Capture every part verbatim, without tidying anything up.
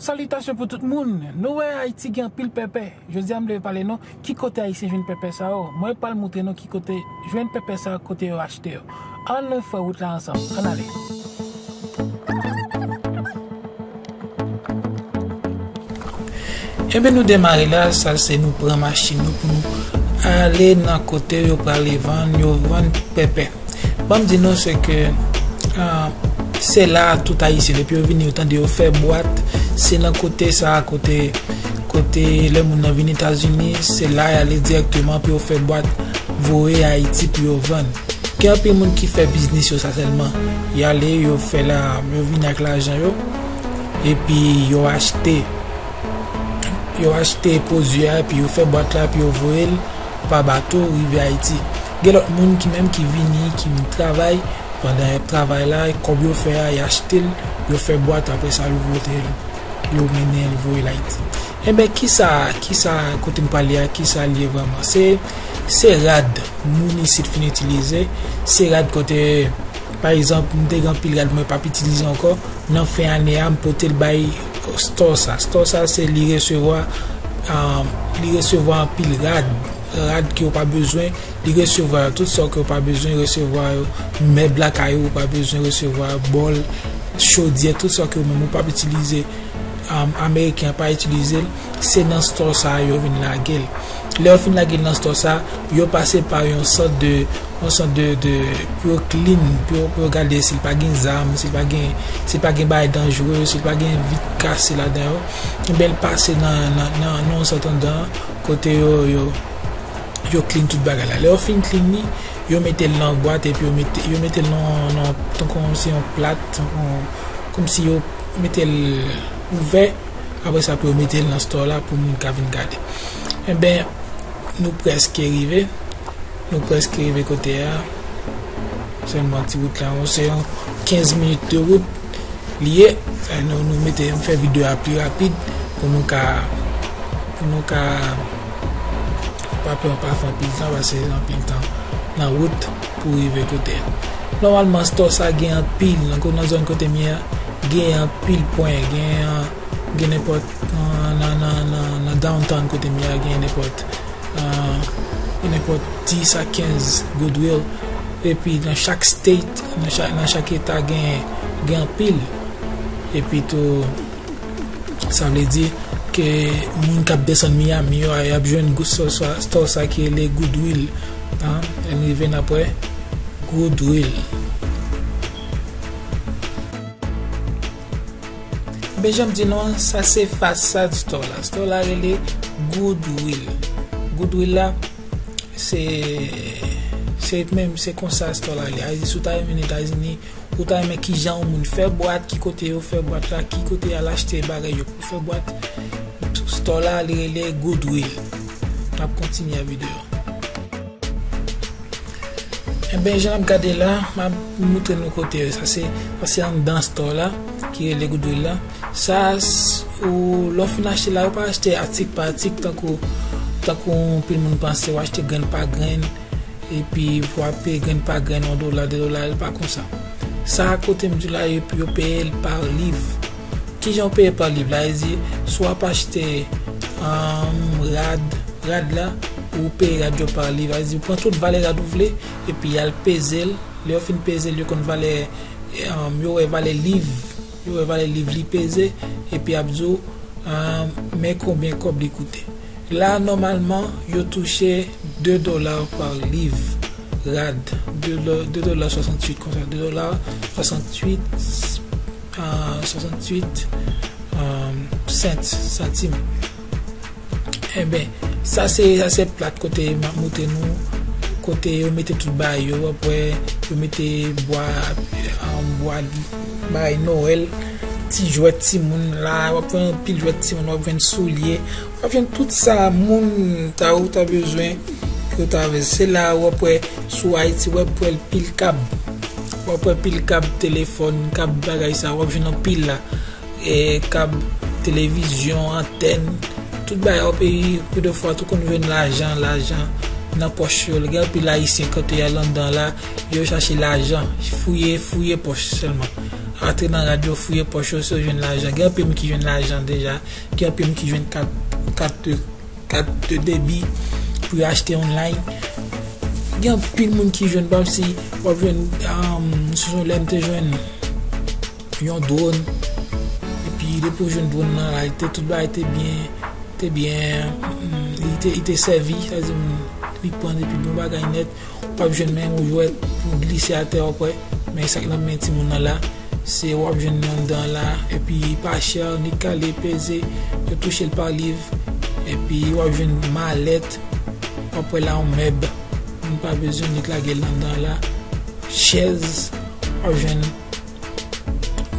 Salitasyon pou tout moun. Nou wè Ayiti gen anpil pèpè. Jodi a m leve pale nou ki kote Ayisyen jwenn pèpè sa yo. Mwen pral montre nou ki kote jwenn pèpè sa yo, kote yo achte yo. Ann nou fè wout la ansanm. Ann ale. Enben nou demare la, sa se nou pran machin nou pou nou ale nan kote yo prale vann, yo vann pèpè. Ban m di nou se ke ah, se la tout Ayisyen depi yo vini yo tande yo fè bwat, se nan kote sa kote kote lè moun nan vin Etazini se la y ale dirèkteman pou yo fè bwat voye Ayiti pou yo vann. Gen anpil moun ki fè biznis yo sa sèlman. Y ale, yo fè la, yo vini ak lajan yo, epi yo achte, yo achte pwodui a, epi yo fè bwat la, epi yo voye l pa bato rive Ayiti. Gen lòt moun ki menm ki vini, ki vin travay, pandan y ap travay la, kòb yo fè a, y achte l, yo fè bwat, apre sa yo voye l, yo mennen l voye l Ayiti. Enben, kisa, kisa, kote m prale a, kisa l ye vrèman? Se, se rad moun isit fin itilize, se rad kote, pa egzanp, m te gen anpil rad mwen p ap itilize ankò, nan fen ane a, m pote l bay store sa. Store sa, se li resevwa, ah, li resevwa anpil rad, rad ke w pa bezwen, li resevwa yo, tout sa ke w pa bezwen resevwa yo, mèb lakay ou, ou pa bezwen resevwa, bòl, chodyè, tout sa ke ou menm ou p ap itilize, um, Ameriken an pa itilize l, se nan store sa a yo vin lage l. Lè yo fin lage l nan store sa a, yo pase pa yon sant de, yon sant de, de, pou yo clean, pou yo, pou yo gade si l pa gen zam, si l pa gen, si l pa gen bagay danjere, si l pa gen vit kase ladan yo. Enben, l pase nan, nan, nan, nan yon sant anndan, kote yo, yo, yo clean tout bagay la. Lè yo fin clean li, yo mete l nan bwat epi yo mete, yo mete l nan, nan, tankou se yon plat, tankou, kòmsi yo mete l ouvè, apre sa pou yo mete l nan store la pou moun ka vin gade. Enben, nou prèske rive, nou prèske rive kote a, sèlman ti wout la, se yon kenz minit de wout, li ye. Sa nou, nou mete, m fè videyo a pi rapid pou nou ka, pou nou ka pa pran, pa fè anpil tan, paske anpil tan nan wout pou rive kote a. Nòmalman, store sa gen anpil, nan, nan zòn kote m ye a, gen anpil pwen, gen, gen nenpòt, nan, nan, nan, nan, nan downtown kote m ye a, gen nenpòt, ah, gen nenpòt dis a kenz Goodwill. Epi nan chak state, nan chak, nan chak eta gen, gen anpil. Epi tou, sa vle di ke moun k ap desann Miami yo, y ap jwenn Good Store sa, store sa ki rele Goodwill. An, lè n rive n ap wè Goodwill. Men jan m di nou an, sa se fasad store la. Store la rele Goodwill. Goodwill la, se, se menm, se konsa store la rele. Sa vle di, si w ta renmen Etazini, ou ta renmen kijan yon moun fè bwat, ki kote yo fè bwat la, ki kote y al achte bagay yo pou fè bwat, store la, li rele Goodwill. N ap kontinye ak videyo. Enben, jan n ap gade la, m ap moutre nou kote yo. Sa se, sa se anndan store la, ki rele Goodwill la. Sa, s-, ou, lè w fin achte la, ou pa achte atik pa atik, tankou, tankou anpil moun panse, ou achte grenn pa grenn, epi pou w ap peye grenn pa grenn, yon dola, de dola, li pa konsa. Sa kote m di la, yo, yo peye l pa liv. Kijan w peye pa liv la? Li di, si w ap achte, um, rad, rad la, ou peye rad yo pa liv. Li di, ou pran tout valè rad ou vle, epi y al peze l. Lè yo fin peze l, yo konn valè, um, yo wè valè liv. Yo wè valè liv li peze, epi ap di w, um, men konbyen kòb li koute. La, nòmalman, yo touche de dola pa liv rad. De dola, de dola swasanntuit konsa. De dola swasanntuit, ah, swasanntuit, ah, sent, santim. Enben, sa se, sa se plat kote m ap montre nou, kote yo mete tout bagay yo, w ap wè, yo mete bwa, ah, bwa, bagay Nwèl, ti jwèt timoun la, w ap wè anpil jwèt timoun, w ap jwenn soulye, w ap jwenn tout sa moun ta ou ta bezwen pou yo travèse la, w ap wè sou Ayiti, w ap wè pil kab. W ap wè pil kab telefòn, kab bagay sa, w ap jwenn anpil la. E, kab televizyon, antèn, tout bagay o peyi, pou de fwa, tou konn jwenn lajan, lajan nan pòch yo. Gen anpil Ayisyen kote y al anndan la, yo chache lajan, fouye, fouye pòch sèlman. antre nan rad yo, fouye pòch yo, si yo jwenn lajan. Gen anpil moun ki jwenn lajan deja. Gen anpil moun ki jwenn kat, kat, kat de debi pou yo achte online. Gen anpil moun ki jwenn, pa si w ap jwenn, um, sou lè m te jwenn yon dwòn. Epi depi w jwenn dwòn nan la, te tout bagay te byen, te byen, mm, li te, li te sèvi, sa di m, li pran epi bon bagay nèt. W ap jwenn menm yon jwèt pou glise atè, w ap wè. Men sa k nan men timoun nan la, se w ap jwenn anndan la, epi pa chè, nik ale, peze, yo touche l pa liv, epi w ap jwenn malèt, w ap wè la yon mèb, moun pa bezwen nik lage l anndan la, chèz, w ap jwenn,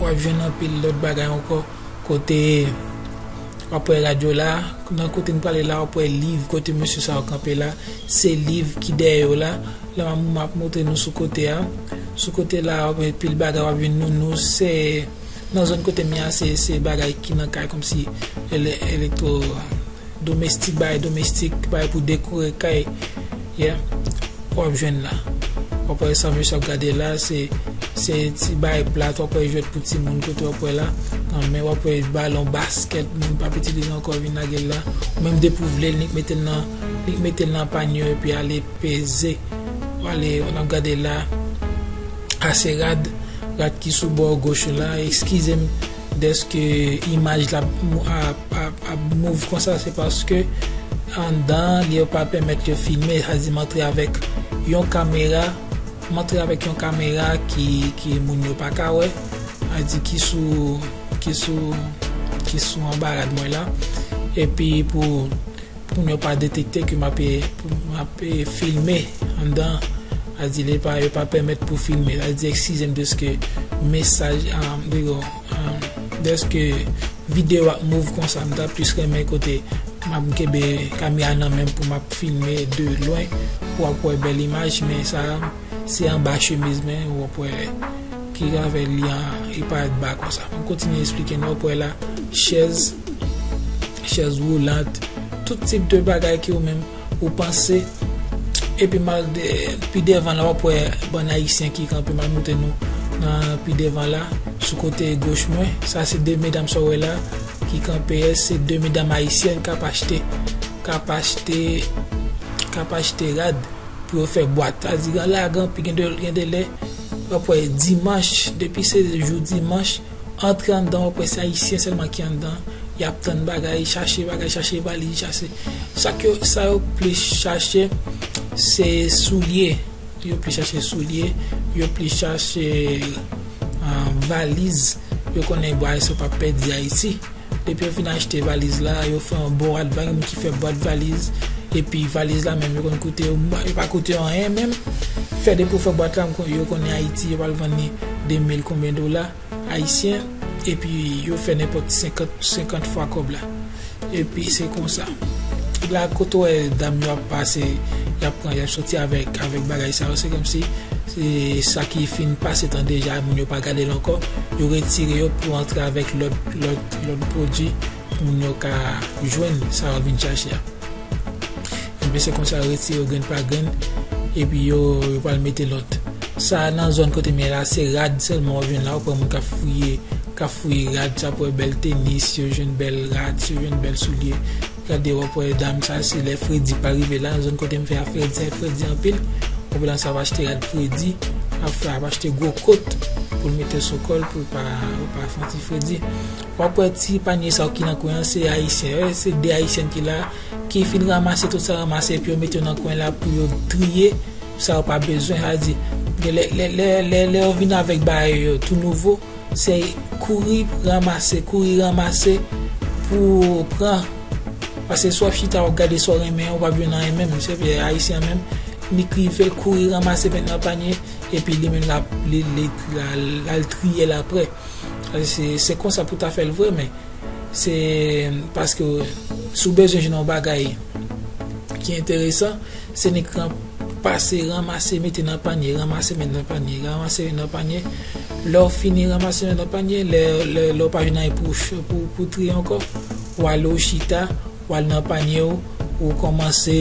w ap jwenn anpil lòt bagay ankò, kote w ap wè rad yo la, nan kote n prale la, w ap wè liv, kote mesye sa yo kanpe la, se liv ki dèyè yo la, la m ap montre nou sou kote a, sou kote la, w ap wè pil bagay, w ap jwenn nounous, se, nan zòn kote m ye a, se, se bagay ki nan kay, kòmsi ele-, elektro, domestik, bagay domestik, bagay pou dekore kay, yeah, w ap jwenn la. W ap wè sa mesye ap gade la, se, se ti bagay plat, w ap wè jwèt pou timoun kote w ap wè la. Nan men w ap wè balon baskèt, moun p ap itilize ankò, vin lage l la. Ou menm depi w vle l, nik mete l nan, nik mete l nan panye epi ale peze. W ale, w ap gade la, a se rad, rad ki sou bò goch la. Eskize m dèske imaj la ap, ap, ap, ap move konsa, se paske anndan li yo pa pèmèt yo filme, sa di m antre avèk yon kamera, m antre avèk yon kamera ki, ki moun yo pa ka wè, sa di ki sou, ki sou, ki sou anba rad mwen la. Epi pou moun yo pa detekte ke m ap, m ap filme anndan, sa di li pa, yo pa pèmèt pou filme. Sa di, eskize m dèske mesaj, ah, digo, ah, dèske videyo ap move konsa, m ta plis renmen kote m ap kenbe kamera nan men m pou m ap filme de lwen, pou w ap wè bèl imaj, men sa, se anba chemiz mwen, w ap wè ki avè li an, li parèt ba konsa. M kontinye eksplike nou, w ap wè la, chèz, chèz woulant, tout tip de bagay ke ou menm ou panse. Epi m al de, pi devan la, w ap wè bann ayisyen ki kanpe, m al montre nou nan pi devan la, sou kote goch mwen. Sa se de medam sa w wè la ki kanpe, se de medam ayisyèn k ap achte, k ap achte, k ap achte rad pou yo fè bwat. Sa di, gen la, gen, gen de, gen de lè, w ap wè dimanch, depi se jou dimanch, antre anndan, w ap wè se ayisyen sèlman ki anndan. Y ap tann bagay, chache bagay, chache valiz, chache. Sa ke, sa yo plis chache, se soulye. Yo plis chache soulye, yo plis chache, ah, valiz. Yo konnen bagay sa p ap pèdi Ayiti. Depi yo fin achte valiz la, yo fè yon bon advance, moun ki fè bwat valiz. Epi valiz la menm, yo konn koute yo, yo pa koute yo anyen menm. Fè depi w fè bwat la, yo konnen Ayiti, yo pral vann li de mil konbyen dola ayisyen, epi yo fè nenpòt senkant, senkant fwa kòb la. Epi se konsa. La, kote w wè dam yo ap pase, y ap pran, y ap soti avèk, avèk bagay sa yo, se kòmsi se sa ki fin pase tan deja, moun yo pa gade l ankò. Yo retire yo pou antre avèk lòt, lòt, lòt pwodui pou moun yo ka jwenn sa yo vin chache a. Ebyen, se konsa, yo retire yo grenn pa grenn, epi yo, yo pral mete lòt. Sa nan zòn kote m ye la, se rad sèlman w ap jwenn la. W ap wè moun k ap fouye, k ap fouye rad, sa pou wè bèl tenis, yo jwenn bèl rad, yo jwenn bèl soulye. Gade, w ap wè dam sa, se lè fredi pa rive la. Zòn kote m fè a fredi, se fredi anpil. W ap wè dam sa ap achte rad fredi, ap fè, ap achte gwo kot pou l mete sou kò l, pou l pa, pou l pa fè yon ti fredi. W ap wè ti panye sa yo ki nan kwen an, se ayisyen, wi, se de ayisyen ki la, ki fin ranmase tout sa ranmase, epi yo mete yo nan kwen la pou yo triye, sa yo pa bezwen, sa di, lè, lè, lè, lè, lè yo vin avèk bagay yo tou nouvo, se kouri ranmase, kouri ranmase pou pran. Paske si w ap chita, w ap gade sa w renmen, ou p ap jwenn anyen menm. Se vre, ayisyen menm, li rive l kouri ranmase, met nan panye, epi li menm l ap, li, li, l al, l al triye l aprè. Se, se konsa pou ta fè l vre, men se paske si w bezwen jwenn yon bagay ki enteresan, se nik ran-, pase, ranmase, mete nan panye, ranmase, mete nan panye, ranmase, mete nan panye. Lè w fini ranmase, mete nan panye, lè, lè, lè w pa jwenn anyen pou, pou, pou triye ankò, w ale w chita, w al nan panye w, ou kòmanse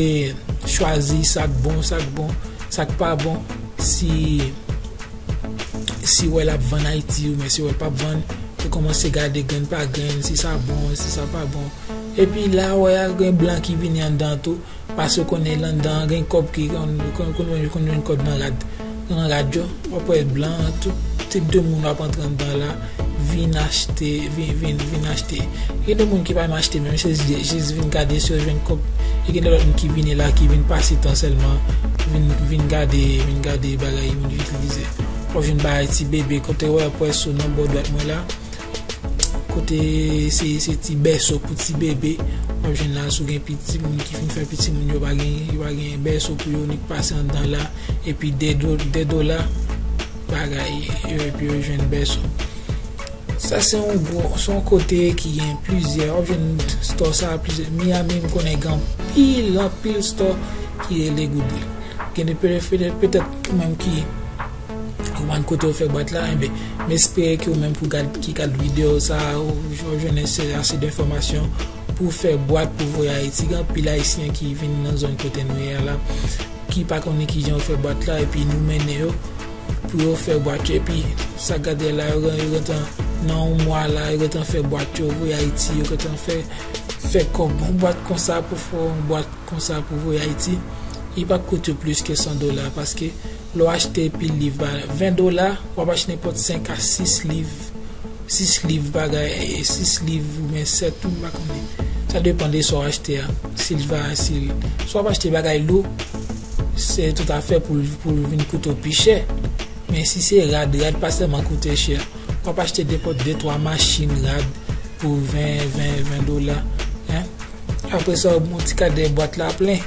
chwazi sa k bon, sa k bon, sa k pa bon. Si Si w wè l ap vann Ayiti, oubyen si w wè l p ap vann, ou kòmanse gade grenn pa grenn, si sa bon, si sa pa bon. Epi la, w wè a gen blan ki vini anndan tou, paske w konnen anndan an gen kòb ki konn, konn, konn, konn jwenn kòb nan rad. Nan rad yo, w ap wè blan, tout tip de moun w ap antre anndan la, vin achte, vin, vin, vin achte. Gen de moun ki pa menm achte menm, se jis, jis vin gade si yo jwenn kòb. E gen de lòt moun ki vini la, ki vin pase tan sèlman, vin, vin gade, vin gade bagay moun yo itilize. W ap jwenn bagay ti bebe, kote w wè pwès ou nan bò dwat mwen la. Kote se, se ti bèso pou ti bebe. W ap jwenn la, si w gen piti moun ki fin fè piti moun, yo pa gen, yo pa gen bèso pou yo, nik pase anndan la. Epi de do-, de dola, bagay, yo, epi yo jwenn bèso. Sa se yon gwo, se yon kote ki gen plizyè, w ap jwenn store sa plizyè. Miami, m konnen gen anpil, anpil store ki rele Goodwill. Gen de pe-, petèt, petèt ou menm ki ou konn kote yo fè bwat la, enben, m espere ke ou menm pou gad, ki gad videyo sa, ou, ou jwenn ase, ase de enfòmasyon pou fè bwat pou voye Ayiti. Gen anpil Ayisyen ki vin nan zòn kote nou ye a la, ki pa konnen kijan yo fè bwat la, epi nou mennen yo pou yo fè bwat yo. Epi sa gade la, yo, yo gentan, nan yon mwa la, yo gentan fè bwat yo, voye Ayiti, yo gentan fè, fè kòb. Yon bwat konsa pou fè, yon bwat konsa pou voye Ayiti, li p ap koute plis ke san dola, paske lè w achte pil liv a ven dola, w ap achte nenpòt senk a sis liv, sis liv bagay, e, sis liv oubyen sèt, m pa konnen. Sa depann de sa w achte a. Si l va, si l, si w ap achte bagay lou, se tout afè pou l, pou l vin koute w pi chè. Men si se rad, rad pa sèlman koute chè. W ap achte nenpòt de twa machin rad pou ven, ven, ven dola. Hein? Apre sa, yon ti kadè bwat la plen.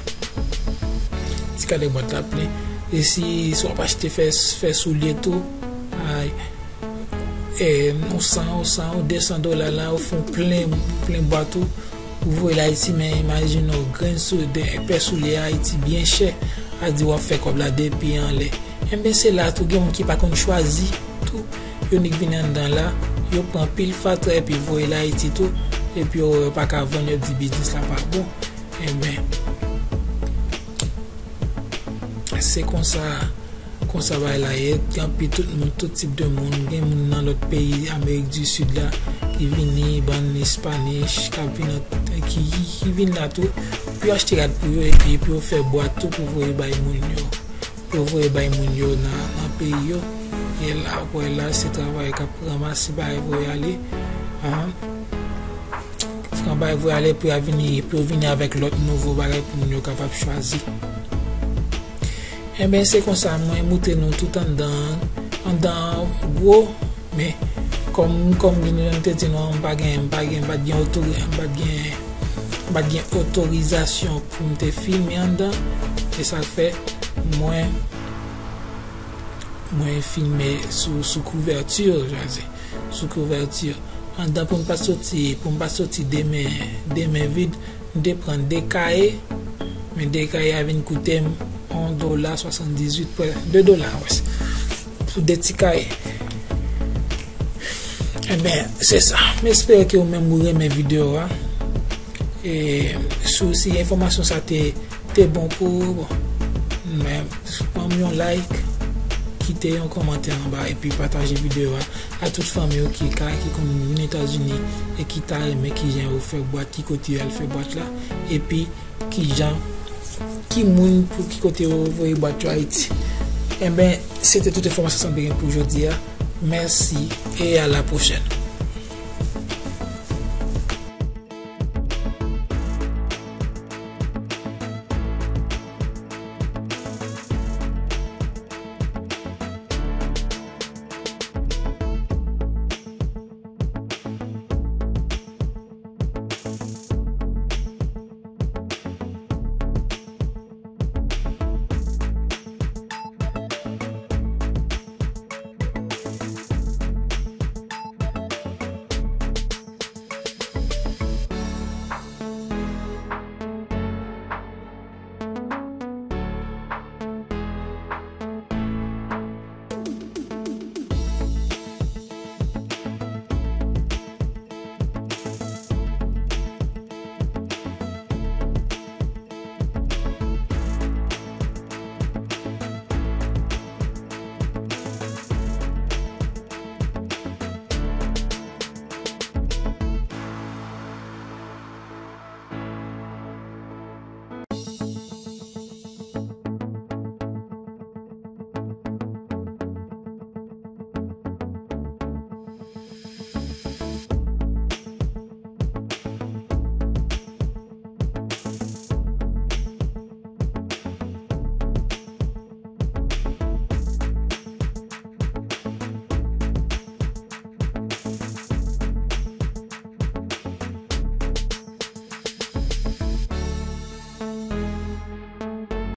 Ti kadè bwat la plen. E si, si w ap achte fè, fè soulye tou, ay, e, yon san, yon san, yon de san dola la, ou fè yon plen, plen bwat ou, ou voye l Ayiti, men imajine w, grenn sou, de, pè soulye Ayiti byen chè, a di w ap fè kòb la depi anlè. Enben, se la tou, gen moun ki pa konn chwazi tou, yo nik vin anndan la, yo pran pil fatra epi voye l Ayiti tou, epi yo wè yo pa ka vann, yo di biznis la pa bon. Enben, se konsa, konsa bagay la ye, gen anpil tout moun, tout tip de moun, gen moun nan lòt peyi Amerik di Sid la, ki vini, bann Espanish, k ap vin an, ki, ki, ki vin la tou, pou yo achte rad pou yo, epi pou yo fè bwat tou pou voye bay moun yo. Pou voye bay moun yo nan, nan peyi yo. E la, w ap wè la, se travay k ap ranmase bagay voye ale. Ahan. Pran bagay voye ale pou yo vini, pou yo vini avèk lòt nouvo bagay pou moun yo kapab chwazi. Enben, se konsa, mwen moute nou tout anndan, anndan gwo, men kòm, kòm nou te di nou, m pa gen, m pa gen, m pa t gen otori-, m pa t gen, m pa t gen otorizasyon pou m te filme anndan. E sa k fè mwen, mwen filme sou, sou kouvèti, jan di, sou kouvèti. Anndan pou m pa t soti, pou m pa t soti de men, de men vid, m te pran de kaye, men de kaye a vin koute m yon dola swasanndizuit, prè, de dola, wè, pou de ti kaye. Enben, se sa. M espere ke ou menm ou renmen videyo a. E, si, si enfòmasyon sa te, te bon pou ou, bon, men, ban m yon like, kite yon kòmantè anba, epi pataje videyo a a tout fanmi w ki ka, ki konn vin Etazini e ki ta renmen kijan yo fè bwat, ki kote yo al fè bwat la, epi kijan, ki moun pou ki kote yo voye bwat yo Ayiti. Enben, se te tout enfòmasyon sa m te gen pou jodi a. Mèsi e a la pwochèn.